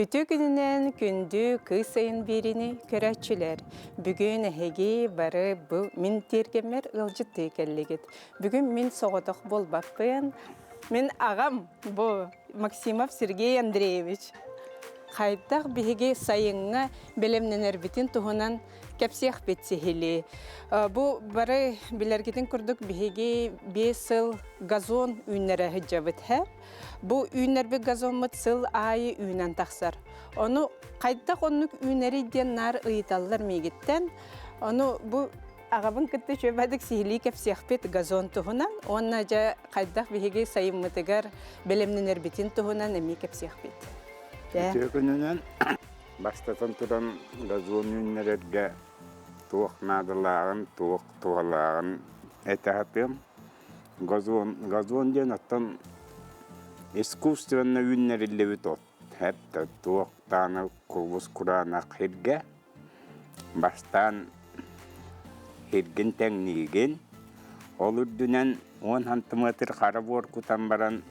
Үтүө күнүнэн күндү кыыс ыйын биэриини көрөөччүлэр! Бүгүн эһиги бары бу мин тиэргэммэр ыалдьыттыы кэллигит. Бүгүн мин соҕотох буолбаппын. Мин аҕам бу Максимов Сергей Андреевич. Хайдах биһиги сайыҥҥа бэлэмнэнэрбитин туһунан кэпсиэхпит сиһилии. Бу бары билэргитин курдук биһиги 5 сыл газон үүннэрэ сылдьабыт һэ. Бу үүннэрбит газоммут сыл аайы үүнэн тахсар. Ону хайдах оннук үүнэрий диэн наар ыйыталлар миигиттэн. Ону бу аҕабын кытта үчүгэйдик сиһилии кэпсиэхпит газон туһунан уонна дьэ хайдах биһиги сайыммытыгар бэлэмнэнэрбитин туһунан эмиэ кэпсиэхпит. Үтүө күнүнэн бастатан туран газон үүннэрэргэ туох наадалааҕын, туох туһалааҕын этэ сатыам. Газон, газон диэн оттон искусственно үүннэриллибит от хэп туох даҕаны кулус кураанах сиргэ бастаан сиргин тэҥниигин, ол үрдүнэн 10 сантиметр хара буор кутан баран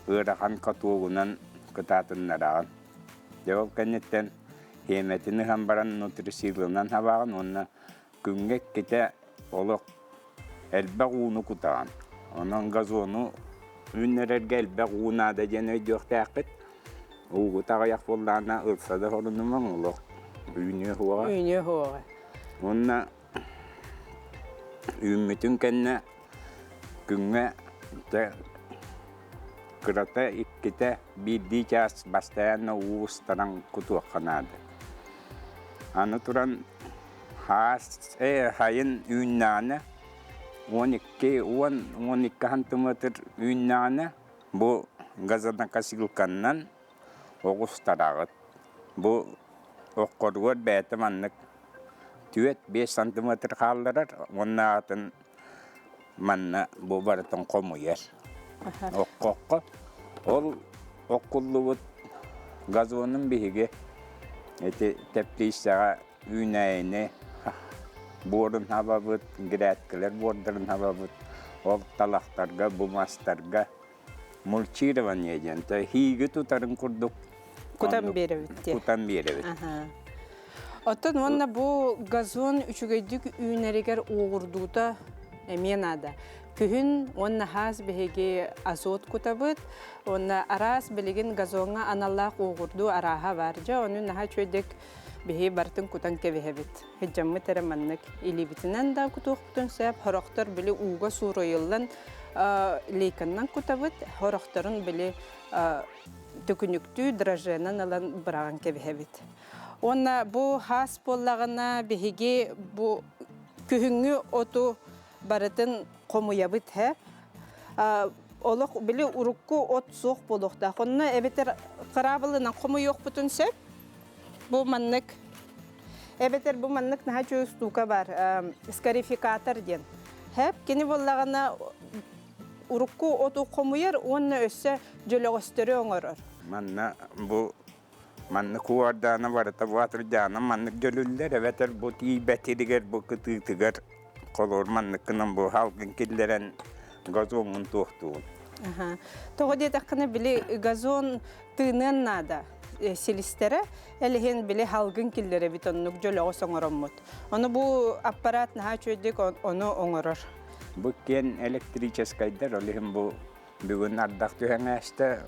ыарахан катогунан кытаатыннараҕын. Дьэ ол кэнниттэн хиэмэтин ыһан баран нутрисилынан хабаҕын уонна күҥҥэ иккитэ олох элбэх ууну кутаҕын. Онон газону үүннэрэргэ элбэх уу наада диэн өйдүөхтээххит. Уугут аҕыйах буоллаҕына ылса да хорунумаҥ олох үүнүө суоҕа. Үүнүө суоҕа. Уонна үүммүтүн кэннэ күҥҥэ дьэ кырата иккитэ биирдии чаас бастайаанна уу устаран кутуохха наада. Аны туран Хаас хайын үүннэҕинэ 12 10 12 сантиметр үүннэҕинэ бу газонокосилканнан оҕустараҕыт. Бу оккоругар бэйэтэ маннык 4-5 сантиметр хаалларар уонна атын манна бу барытын хомуйар. Оккокко ол оккуллубут газонун биһиги ити тэптииссэҕэ үүнээйини буорун хабабыт, грядкалар буордарын хабабыт, ол талахтарга, бу мастарга мульчирование диэн хииги тутарын курдук кутан биэрэбит диye. Кутан биэрэбит. Оттон уонна бу газон үчүгэйдик үүнэригэр уоҕурдуута эмиэ наада. Күһүн уонна хаас биһиги азот кутабыт, уонна араас билигин газоҥҥа аналлаах уоҕурдуу арааһа бар. Дьэ, ону наһаа үчүгэйдик Биһи барытын кутан кэбиһэбит. Сыдьаммыт эрэ маннык илиибитинэн да кутуохпутун сөп. Сорохтор били ууга суурайыллан лейканнан кутабыт, сорохторун били төкүнүктүү дрожженан ылан быраҕан кэбиһэбит. Уонна бу хаас буоллаҕына биһиги бу күһүҥҥү оту барытын хомуйабыт һэ. Олох били урукку от суох буолуохтаах. Онно эбэтэр кыраабылынан хомуйуохпутун сөп. Бу маннык эбэтэр бу маннык наһаа үчүгэй устуука бар скарификатор диэн. Хэп кини буоллаҕына урукку оту хомуйар уонна өссө дьөлөҕөстөрү оҥорор. Манна бу маннык уордаана барыта баатырдаана маннык дьөлүллэр эбэтэр бу тиийбэтигэр бу кытыытыгар холуур манныккынан бу халгын киллэрэн газоҥҥун туохтуун. Тоҕо диэтэххинэ били газон тыыныан наада силистэрэ элиһин били халгын киллэрэбит оннук дьөлөҕөс оҥороммут. Ону бу аппарат наһаа үчүгэйдик ону оҥорор. Бу киэн электрическайдар ол иһин бу бүгүн ардах түһэн ааста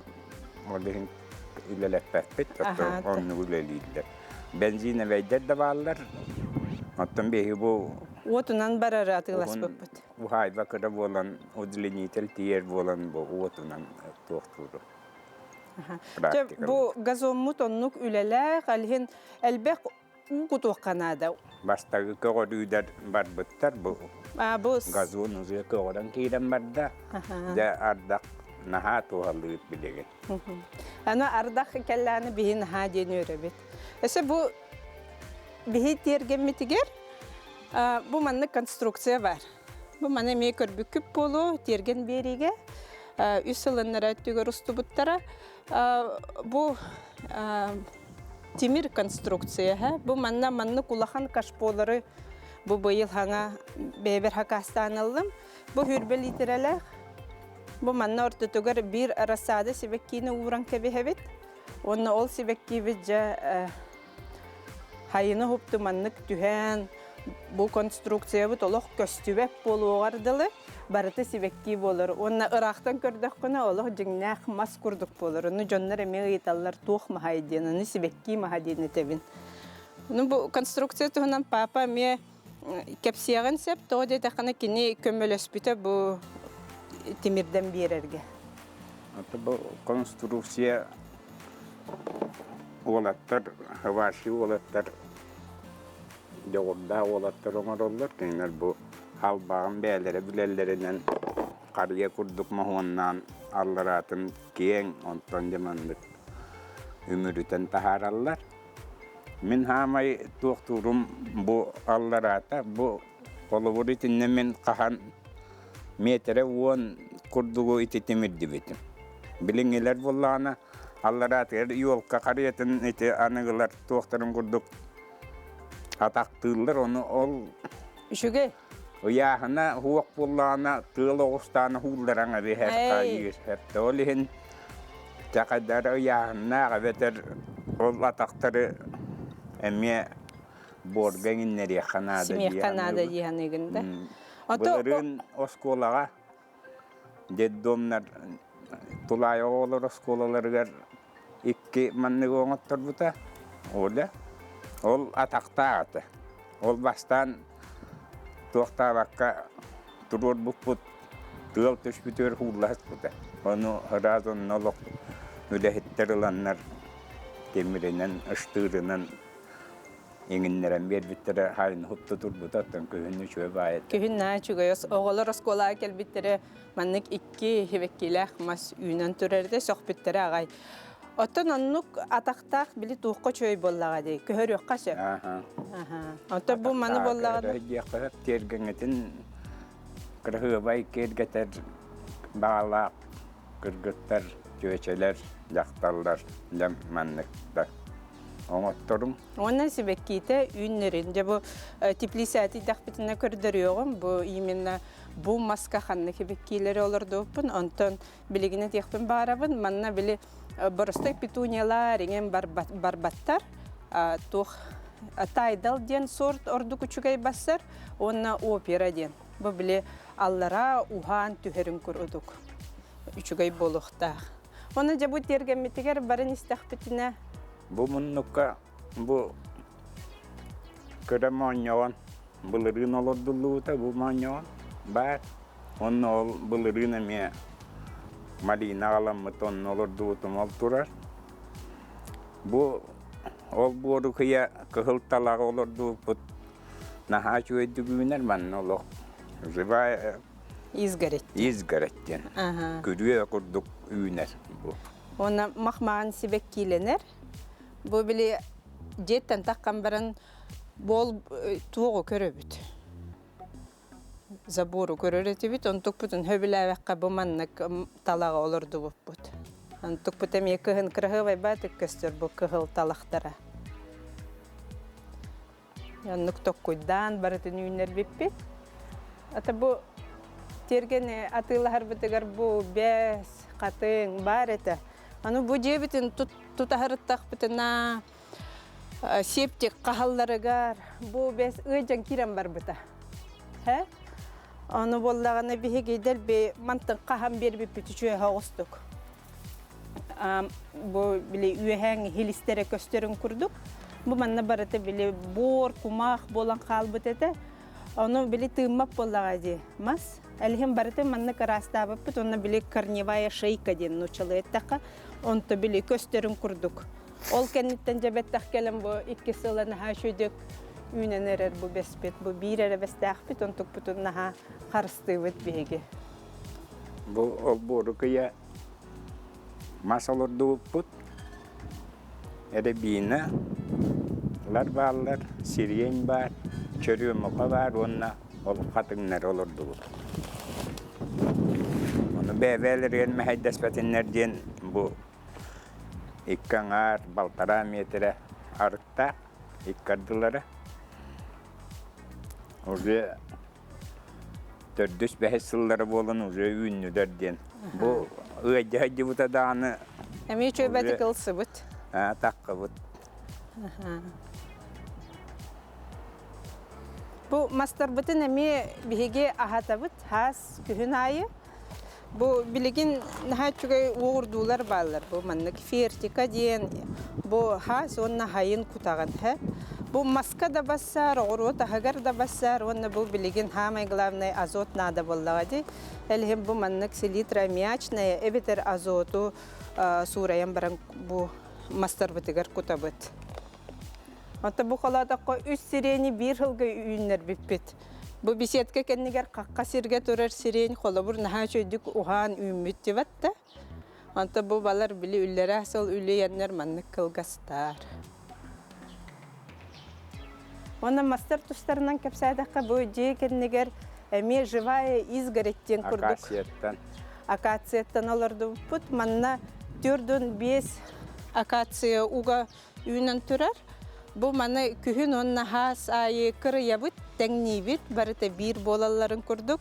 ол иһин үлэлэппэппит оннук үлэлииллэр. Бензиновайдар да бааллар. Оттон биһиги бу уотунан барары атыыласпыппыт. Уһаайба кыра буолан удлинитель тиийэр буолан бу уотунан туохтууру. Дьэ, бу газоммут оннук үлэлээх, алиһин элбэх уу кутуохха наада. Бастакы көҕөрүүдэр барбыттар бу. А, бу газон уже көҕөрөн киирэн барда. Дьэ ардах наһаа туһалыыр билигин. Аны ардах кэллэҕинэ биһи наһаа диэн үөрэбит. Өссө бу биһи тиэргэммитигэр бу маннык конструкция бар. Бу маны эмиэ көрбүккүт буолуо, тиэргэн биэриигэ үс сылыннара өттүгэр устубуттара. Бу тимир конструкция. Бу манна маннык улахан кашполары бу быйыл хаҥа бэйэбэр хакаастаан ыллым. Бу хүрбэ литрэлээх. Бу манна ортотугар биир рассада сибэккиини ууран кэбиһэбит. Уонна ол сибэккиибит дьэ хайыны уһупту маннык түһээн бу конструкциябыт олох көстүбэт буолуоҕар дылы барыта сибэкки буолар уонна ыраахтан көрдөххүнэ олох дьиҥнээх мас курдук буолар. Ону дьоннор эмиэ ыйыталлар туох маһай диэн, аны сибэкки маһа диэн этэбин. Ну бу конструкция туһунан папа эмиэ кэпсиэҕин сөп, тоҕо диэтэххинэ кини көмөлөспүтэ бу тимирдэн биэрэргэ. Это бу конструкция уолаттар, хаваши уолаттар, дьоҕурдаах уолаттар оҥороллор. Кинилэр бу халбаҕын бэйэлэрэ билэллэринэн харыйа курдук моһуоннаан аллараатын киэҥ, онтон дьэ маннык үмүрүтэн таһаараллар. Мин хаамай туохтуурум бу аллараата, бу холобур итиннэ мин хаһан миэтэрэ 10 курдугу ити тимирдибитим. Билиҥҥилэр буоллаҕына аллараатыгар елка харыйатын ити аныгылар туохтарын курдук атахтыыллар, ону ол Үчүгэй. Ыйааһына уох буоллаҕына тыал оҕустаана ууллараҥ эбиһэр хайыыр эптэ. Ол иһин чахайдара ыйааһыннаах эбэтэр ол атахтары эмиэ буорга иҥиннэриэххэ наада Симиэххэ наада дии саныыгын да. Былырыын оскуолаҕа детдомнар тулаайах оҕолор оскуолаларыгар икки манныгы оҥотторбута. Оля ол атахтаах этэ. Ол бастаан туохтаабакка туруорбуппут тыал түспүтүгэр уулласпыта. Ону сразу онно олох үлэһиттэр ыланнар тимиринэн, ыштыырынан иҥиннэрэн биэрбиттэрэ хайын хутту турбута оттон күһүн үчүгэй баай этэ. Күһүн наһаа үчүгэй. Оҕолор оскуолаҕа кэлбиттэрэ маннык икки сибэккилээх мас үүнэн турар этэ, сөхпүттэрэ аҕай. Оттон оннук атахтаах били туохха үчүгэй буоллаҕа дии, көһөрүөххэ сөп. Оттон бу маны буоллаҕына диэххэ сөп, тиэргэҥҥитин кыраһыабай киэргэтэр баҕалаах кыргыттар, чүөчэлэр, дьахталлар дьэ маннык да оҥотторуҥ. Уонна сибэккиитэ үүннэрин. Дьэ бу теплицэти тиийдэхпитинэ көрдөрүөҕүм. Бу именно бу маска ханнык сибэккиилэри олордубуппун. Онтон билигин этиэхпин баарабын. Манна били боростой петуниялар иҥэн барбаттар. Туох тайдал диэн сорт ордук үчүгэй бассар уонна опера диэн. Бу били аллараа уһаан түһэрин курдук үчүгэй буолуохтаах. Оны дьэ бу тиэргэммитигэр баран истэхпитинэ Бу муннукка бу кыра моонньоҕон былырыын олордуллубута бу моонньоҕон баар. Онно ол былырыын эмиэ малина аҕаламмыт онно олордубутум ол турар. Бу ол буору кыйа кыһыл талаҕы олордубуппут наһаа үчүгэйдик үүнэр манна олох живая изгородь. Изгородь диэн. Күрүө курдук үүнэр бу. Уонна махмаан сибэккиилэнэр. Бу били дьиэттэн таххан баран буол туоҕу көрөбүт. Забору көрөр этибит. Онтукпутун хөбүлээбэххэ бу маннык талаҕа олордубуппут. Онтукпут эмиэ кыһын кыраһыабай баатык көстөр бу кыһыл талахтара. Оннук токкуйдаан барытын үүннэрбиппит. Ата бу тиэргэни атыылаһарбытыгар бу бэс, хатыҥ баар этэ. Аны бу дьиэбитин тутаһырыттахпытына септик хаһалларыгар бу бэс ыадьан киирэн барбыта. Һэ? Ону буоллаҕына биһиги дэлби мантан хаһан биэрбиппит үчүгэйэ оҕустук. Бу били үөһээҥ хилистэрэ көстөрүн курдук. Бу манна барыта били буор, кумах буолан хаалбыт этэ. Ону били тыыммат буоллаҕа дии мас. Элиһин барыта манна ыраастаабыппыт уонна били корневая шейка диэн нууччалыы эттэххэ, онто били көстөрүн курдук. Ол кэнниттэн дьэ бэттэх кэлэн бу икки сыла наһаа үчүгүйдүк үүнэн эрэр бу бэспит. Бу биир эрэ бэстээхпит, онтукпутун наһаа харыстыыбыт биһиги. Бу олбуору кыйа мас олордубуппут. Рябина лар бааллар, сирень баар, чөрүөмуха баар уонна ол хатыҥнары олордубут. Ону бэйэ-бэйэлэригэр мэһэйдэспэтиннэр диэн бу икки аҥаар, балтараа миэтэрэ арыттаах икки ардылара. Уже төрдүс бэһис сыллара буолан уже үүннүлэр диэн. Бу ыадьа сылдьыбыта даҕаны. Эмиэ үчүгэйбэтик ылсыбыт. Таххыбыт. Бу мастарбытын эмиэ биһиги аһатабыт хаас күһүн аайы. Бу билигин наһаа үчүгэй уоҕурдуулар бааллар. Бу маннык фертика диэн бу хаас уонна хайын кутаҕын һэ. Бу маска да бассаар, оҕуруот аһыгар да бассаар уонна бу билигин хаамай главный азот наада буоллаҕа дии. Ол иһин бу маннык селитра аммиачная эбэтэр азоту суурайан баран бу мастарбытыгар кутабыт. Онтон бу холоотоххо үс сирэни биир сылга үүннэрбиппит. Бу беседка кэннигэр хахха сиргэ турар сирень холобур наһаа үчүгэйдик уһаан үүммүт дибат да. Онтон бу балар били үллэрэ сыл үлүйэннэр маннык кылгастар. Уонна мастар тустарынан кэпсээтэххэ бу дьиэ кэннигэр эмиэ живая изгородь диэн курдук Акацияттан. Акацияттан олордубуппут. Манна 4-5 акация уга үүнэн турар. Бу маны күһүн уонна хаас аайы кырыйабыт, тэҥниибит, барыта биир буолалларын курдук.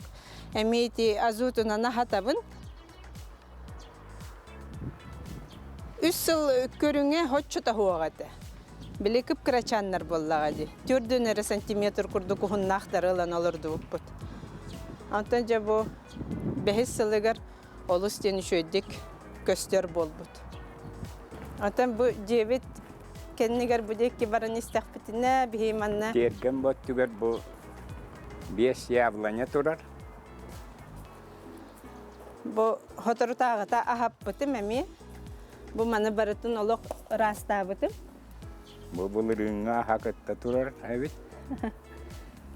Эмиэ ити азотунан аһатабын. Үс сыл көрүҥэ хоччу таһуоҕа этэ. Били кып-кырачааннар буоллаҕа дии. Төрдүн эрэ сантиметр курдук уһуннаахтары ылан олордубуппут. Онтон дьэ бу бэһис сылыгар олус диэн үчүгэйдик көстөр буолбут. Оттон бу дьиэбит кэннигэр бу диэки баран истэхпитинэ, биһи манна Тиэргэн бу өттүгэр бу биэс яблоня турар. Бу соторутааҕыта аһаппытым эмиэ. Бу маны барытын олох ыраастаабытым. Бу былырыыҥҥы аһа кытта турар эбит.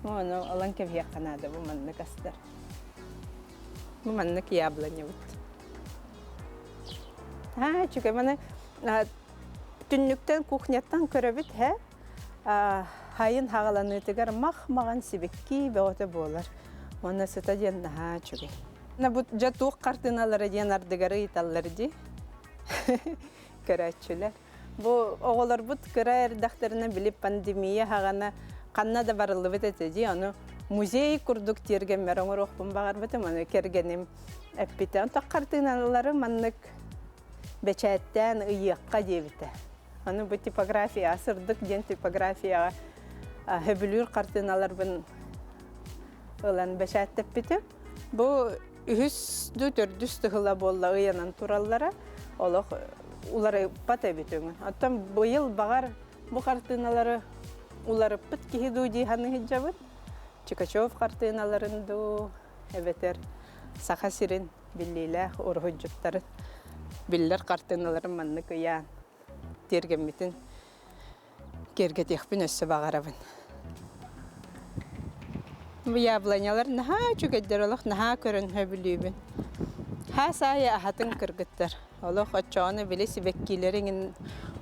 Ону ылан кэбиһиэххэ наада бу маннык астар. Бу маннык яблонябыт. Аа, үчүгэй маны түннүктэн кухняттан көрөбүт һэ. Хайын хаҕаланыытыгар мах-маҕан сибикки бөҕөтө буолар. Уонна сыта диэн наһаа үчүгэй. Бу дьэ туох хартыыналара диэн ардыгар ыйыталлар дии. Көрөөччүлэр. Бу оҕолорбут кыра эрдэхтэринэ били пандемия хаҕана ханна да барыллыбыт этэ дии. Ону музей курдук тиэргэммэр оҥоруохпун баҕарбытым. Ону кэргэним эппитэ. Онтон хартыыналары маннык бэчээттээн ыйыахха диэбитэ. Аны бу типография, сырдык диэн типографияҕа сөбүлүүр хартыыналарбын ылан бэчээттэппитим. Бу үһүс дуу төрдүс тыһыла буолла ыйанан тураллара олох уларыппат эбит өҥүн. Оттон быйыл баҕар бу хартыыналары уларыппыт киһи дуу дии саныы сылдьабын. Чикачев хартыыналарын дуу эбэтэр Саха сирин биллиилээх уруһуйдьуттарын биллэр хартыыналарын маннык ыйаан тиэргэммитин киэргэтиэхпин өссө баҕарабын. Бу яблонялар наһаа үчүгэйдэр, олох наһаа көрөн сөбүлүүбүн. Хаас аайы аһатын кыргыттар. Олох оччоҕуна били сибэккилэр иҥин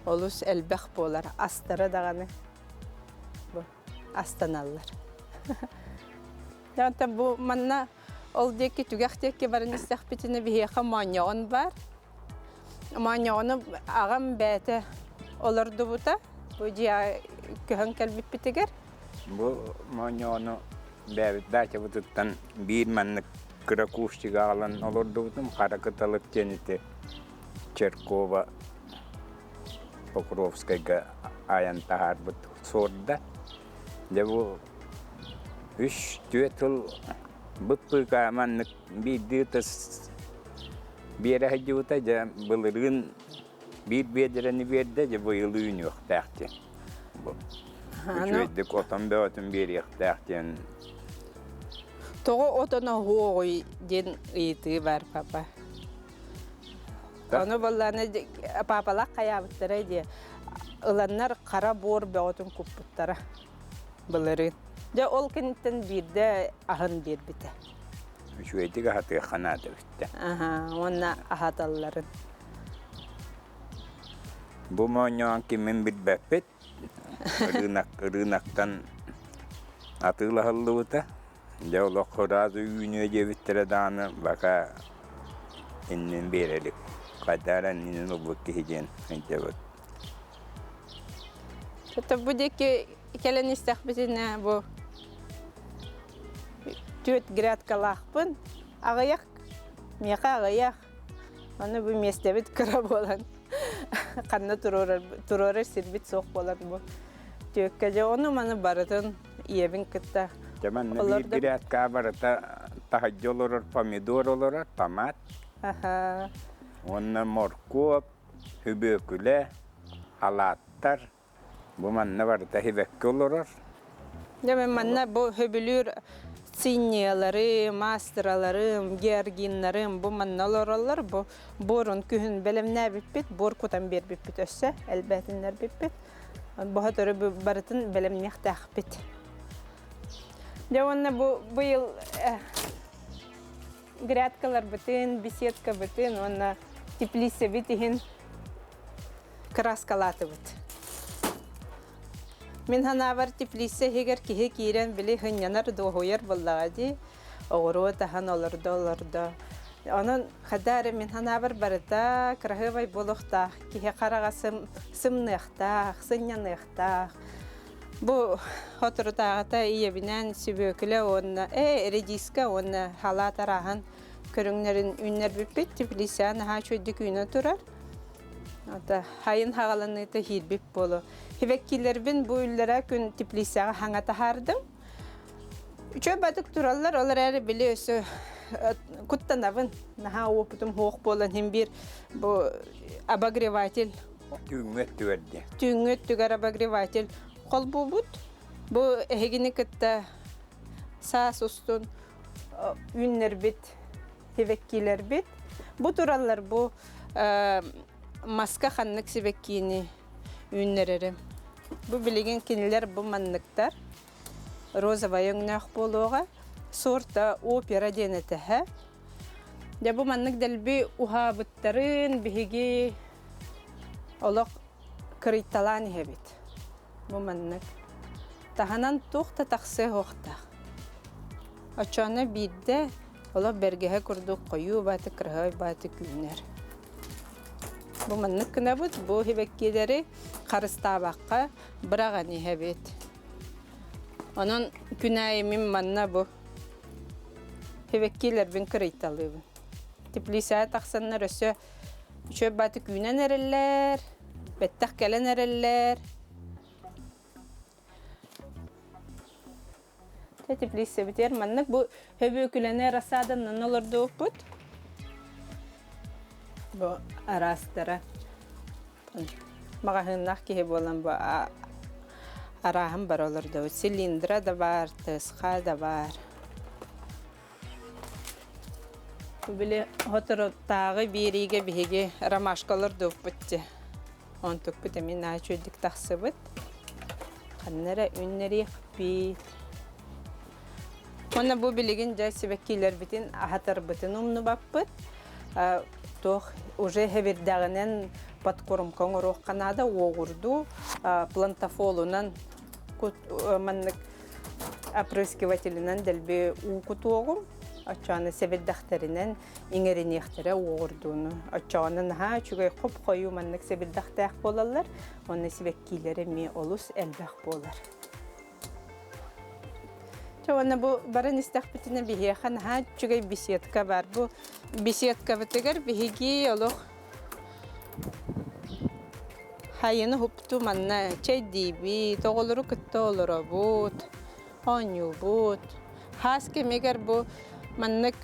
олус элбэх буолар. Астара даҕаны бу астаналлар. Онтон бу манна ол диэки түгэх диэки баран истэхпитинэ биһиэхэ моонньоҕон баар. Моонньоҕону аҕам бэйэтэ олордубута. Бу дьиэ көһөн кэлбиппитигэр. Бу моонньоҕону бэйэбит даачабытыттан биир маннык кыра кустига аҕалан олордубутум. Хара кыталык диэн ити Черкова Покровскайга айан таһаарбыт суорда. Дьэ бу үс-түөрт сыл быппыыка маннык биирдии ытыс биэрэ сылдьыбыта, дьэ былырыын биир биэдэрэни биэрдэ, дьэ быйыл үүнүөхтээх диэн. Бу үчүгэйдик отон бөҕөтүн биэриэхтээх диэн. Тоҕо отоно оһуоҕуй диэн ыйытыы баар папа. Ону буоллаҕына паапалаах хайаабыттара дии. Ыланнар хара буор бөҕөтүн куппуттара былырыын. Дьэ ол кэнниттэн биирдэ аһын биэрбитэ. Үчүгэйдик аһатыахха наада эбит Аха, уонна аһаталларын. Бу моонньоон кимин билбэппит. Ырыынак, ырыынактан атыылаһыллыбыта. Дьэ олох сразу үүнүө диэбиттэрэ даҕаны бака иннин биэрэ илик. Хайдах эрэ иннинэн ылбыт киһи диэн ыйдыбыт. Это бу диэки кэлэн истэхпитинэ бу түөрт грядкалаахпын. Аҕыйах, миэхэ аҕыйах. Аны бу миэстэбит кыра буолан. Ханна туруорар сирбит суох буолар бу. Түөккэ дьэ ону маны барытын ийэбин кытта Дьэ манна биир грядка барыта таһырдьа олорор помидор олорор, томат. Аха. Уонна моркуоп, хүбүөкүлэ, халааттар. Бу манна барыта сибэкки олорор. Дьэ мен манна бу хөбүлүүр цинниялары, мастераларым, георгиннарым бу манна олороллор. Бу буорун күһүн бэлэмнээбиппит, буор кутан биэрбиппит өссө элбээтиннэрбиппит. Боһотору барытын бэлэмниэхтээхпит. Дьэ уонна бу быйыл грядкаларбытын, беседкабытын уонна теплицэбит иһин кырааскалаатыбыт. Мин санаабар теплица иһигэр киһи киирэн били сынньанар, дуоһуйар буоллаҕа дии. Оҕуруот аһан олордо-олордо. Онон хада эрэ мин санаабар барыта кыраһыабай буолуохтаах, киһи хараҕа сымныахтаах, сынньаныахтаах. Бу соторутааҕыта ийэбинээн сүбүөкүлэ уонна редиска уонна халаат арааһын көрүҥнэрин үүннэрбиппит. Теплица наһаа үчүгэйдик үүнэ турар. Ата хайын хаҕаланыыта киирбит буолуо. Сибэккилэрбин бу үллэрэ күн теплицаҕа хаҥа таһаардым. Үчүгэй батык тураллар, ол эрээри били өссө куттанабын. Наһаа уопутум суох буолан иһин биир бу обогреватель Түүҥҥү өттүгэр диэн. Түүҥҥү өттүгэр обогреватель холбуубут. Бу эһигини кытта саас устун үүннэрбит сибэккилэрбит. Бу тураллар бу маска ханнык сибэккини үүннэрэрим. Бу билигин кинилэр бу манныктар. Розовай өҥнөөх буолуоҕа. Сорта опера диэн этэһэ. Дьэ бу маннык дэлби уһаабыттарын биһиги олох кырыйталаан иһэбит. Бу маннык. Таһынан туох да тахсыа суохтаах. Оччоҕуна биирдэ олох бэргэһэ курдук хойуу бааты, кыраһыай бааты күүнэр. Бу маннык гынабыт, бу сибэккилэри харыстаабакка быраҕан иһэбит. Онон күн аайы мин манна бу Сибэккилэрбин кырыйталыыбын. Теплицаҕа тахсаннар өссө үчүгэй бааты күүнэн эрэллэр, бэттэх кэлэн эрэллэр. Дьэ теплицэбитигэр маннык бу хөбүөкүлэни рассаданан олордубуппут. Бу араастара. Маҕаһыыннаах киһи буолан бу арааһын бары олордобут. Цилиндра да баар, тысха да баар. Били соторутааҕы биэриигэ биһиги ромашка олордубуппут дии. Онтукпут эмиэ наһаа үчүгэйдик тахсыбыт. Ханна эрэ үүннэриэхпит. Уонна бу билигин дьэ сибэккилэрбитин аһатарбытын умнубаппыт. Туох уже хэбирдэҕинэн подкормка оҥоруохха наада уоҕурдуу плантафолунан маннык опрыскивателинэн дэлби уу кутуоҕум оччоҕуна сэбирдэхтэринэн иҥэриниэхтэрэ уоҕурдууну оччоҕуна наһаа үчүгэй хоп-хойуу маннык сэбирдэхтээх буолаллар уонна сибэккиилэрэ эмиэ олус элбэх буолар. Чэ уонна бу баран истэхпитинэ биһиэхэ наһаа үчүгэй беседка баар. Бу беседкабытыгар биһиги олох хайыны хупту манна чэйдиибит, оҕолору кытта олоробут, оонньуубут. Хаас кэмигэр бу маннык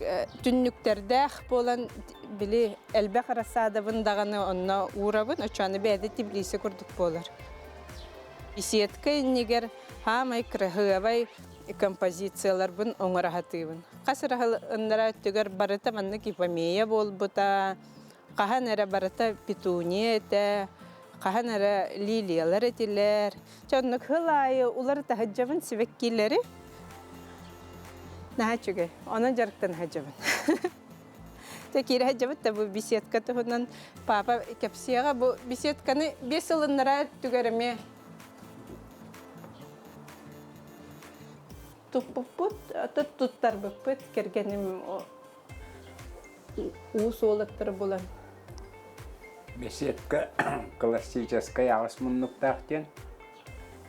түннүктэрдээх буолан били элбэх рассадабын даҕаны онно уурабын, оччону бэйэтэ теплица курдук буолар. Беседка иннигэр хаамай кыраһыабай композицияларбын оҥоро сатыыбын. Хас ыннара өттүгэр барыта маннык ипомея буолбута, хаһан эрэ барыта петуния этэ, хаһан эрэ лилиялар этилэр. Чэ оннук сыл аайы уларыта сылдьабын сибэккилэри. Наһаа үчүгэй. Онон дьарыктана сылдьабын. Дьэ киирэ сылдьабыт да бу беседка туһунан папа кэпсиэҕэ. Бу беседканы 5 сыл ыннараа өттүгэр эмиэ туппуппут, туттарбыппыт кэргэним уус уолаттары булан. Беседка классическай аҕыс муннуктаах диэн.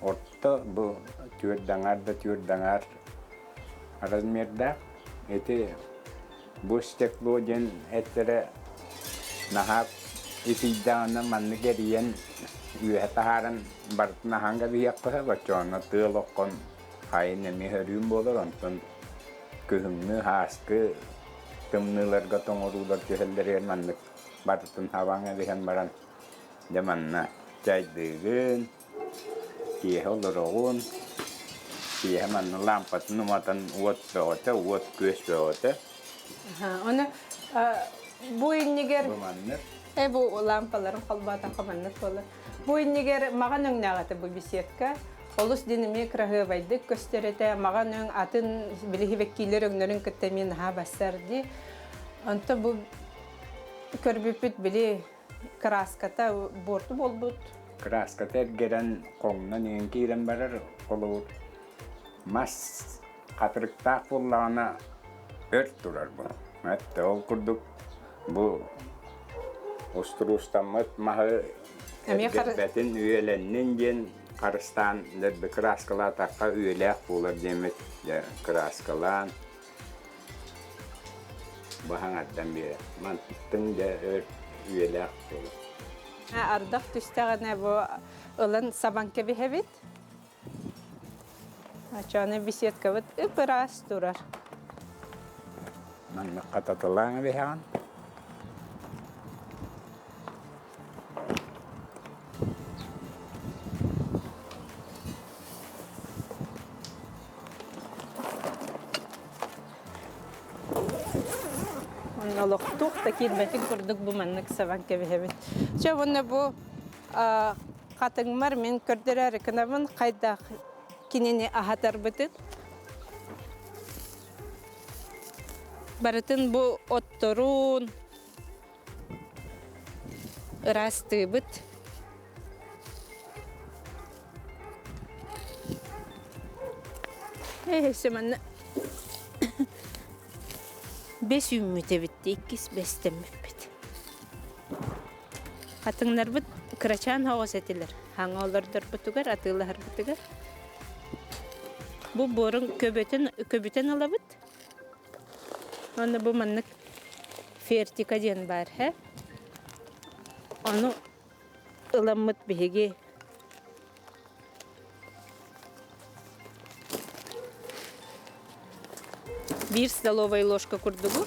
Орто бу түөрт аҥаар да түөрт аҥаар размердаах. Ити бу стекло диэн эттэрэ наһаа Итийдэҕинэ маннык эрийэн үөһэ таһааран барытын аһаан кэбиһиэххэ сөп, оччоҕуна тыал оххон хайын эмиэ сөрүүн буолар, онтон күһүҥҥү, сааскы тымныыларга тоҥоруулар түһэллэригэр маннык барытын хабан эбиһэн баран дьэ манна чайдыыгын, киэһэ олороҕун, киэһэ манна лаампатын уматан уот бөҕөтө, уот-күөс бөҕөтө. Ону бу иннигэр Бу маннык. Бу лампаларын холбоотоххо маннык буолар. Бу иннигэр маҕан өҥнөөх этэ бу беседка. Олус диэн эмиэ кыраһыабайдык көстөр этэ. Маҕан өҥ атын били хибэккиилэр өҥнөрүн кытта эмиэ наһаа бассар дии. Онто бу көрбүппүт били кырааската буорту буолбут. Кырааската эргэрэн хоҥнон иҥэн киирэн барар. Холобур, мас хатырыктаах буоллаҕына өр турар бу. Этте ол курдук бу устуруустаммыт маһы эргэрбэтин үйэлэннин диэн харыстаан дэлби кырааскалаатахха үйэлээх буолар диэммит дьэ кырааскалаан баһаҥардан биэрэр. Мантыҥ дьэ өр үйэлээх буолар. Ардах түстэҕинэ бу ылан сабан кэбиһэбит. Оччоҕуна беседкабыт ып-ыраас турар. Маннык хататылаан эбиһэҕин. Олохтуох да киирбэтин курдук бу маннык сабан кэбиһэбит. Чэ, уонна бу хатыҥмар мин көрдөрөөрү гынабын хайдах кинини аһатарбытын. Барытын бу отторун ыраастыыбыт. Өссө манна бэс үүммүт эбит иккис бэстэммиппит. Хатыҥнарбыт кырачаан соҕус этилэр. Хаҥа олордорбутугар, атыылаһарбытыгар. Бу буорун көбөтөн, көбүтэн ылабыт. Уонна бу маннык фертика диэн баар һэ. Ону ыламмыт биһиги биир столовай ложка курдугу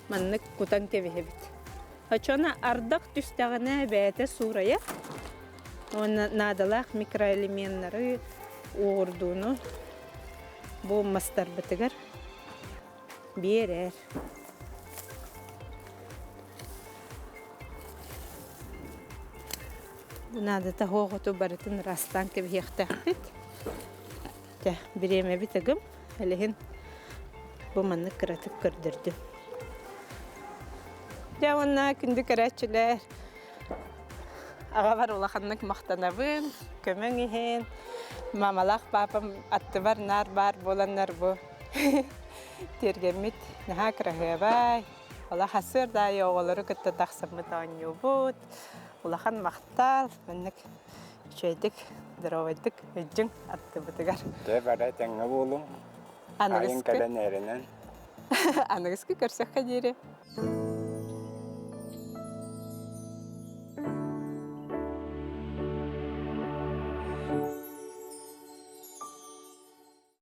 маннык кутан кэбиһэбит. Оччоҕуна ардах түстэҕинэ бэйэтэ суурайар уонна наадалаах микроэлеменнары уоҕурдууну бу мастарбытыгар биэрэр. Бу наадата оҕоту барытын ыраастаан кэбиһиэхтээхпит. Дьэ, бириэмэбит ыгым. Элиһин бу маннык кыратык көрдөрдүм. Дьэ уонна күндү көрөөччүлэр, аҕабар улаханнык махтанабын, көмөҥ иһин. Мамалаах паапам аттыбар наар баар буоланнар бу тиэргэммит наһаа кыраһыабай. Ола хасыар да аайы оҕолору кытта тахсаммыт оонньуубут. Улахан махтал, маннык үчүгэйдик, здоровайдык өйдүҥ аттыбытыгар. Дьэ, бары этэҥҥэ буолуҥ. Айын Аныгыскы кэлэн эрэнэн. Аныгыскы көрсөххө диэри.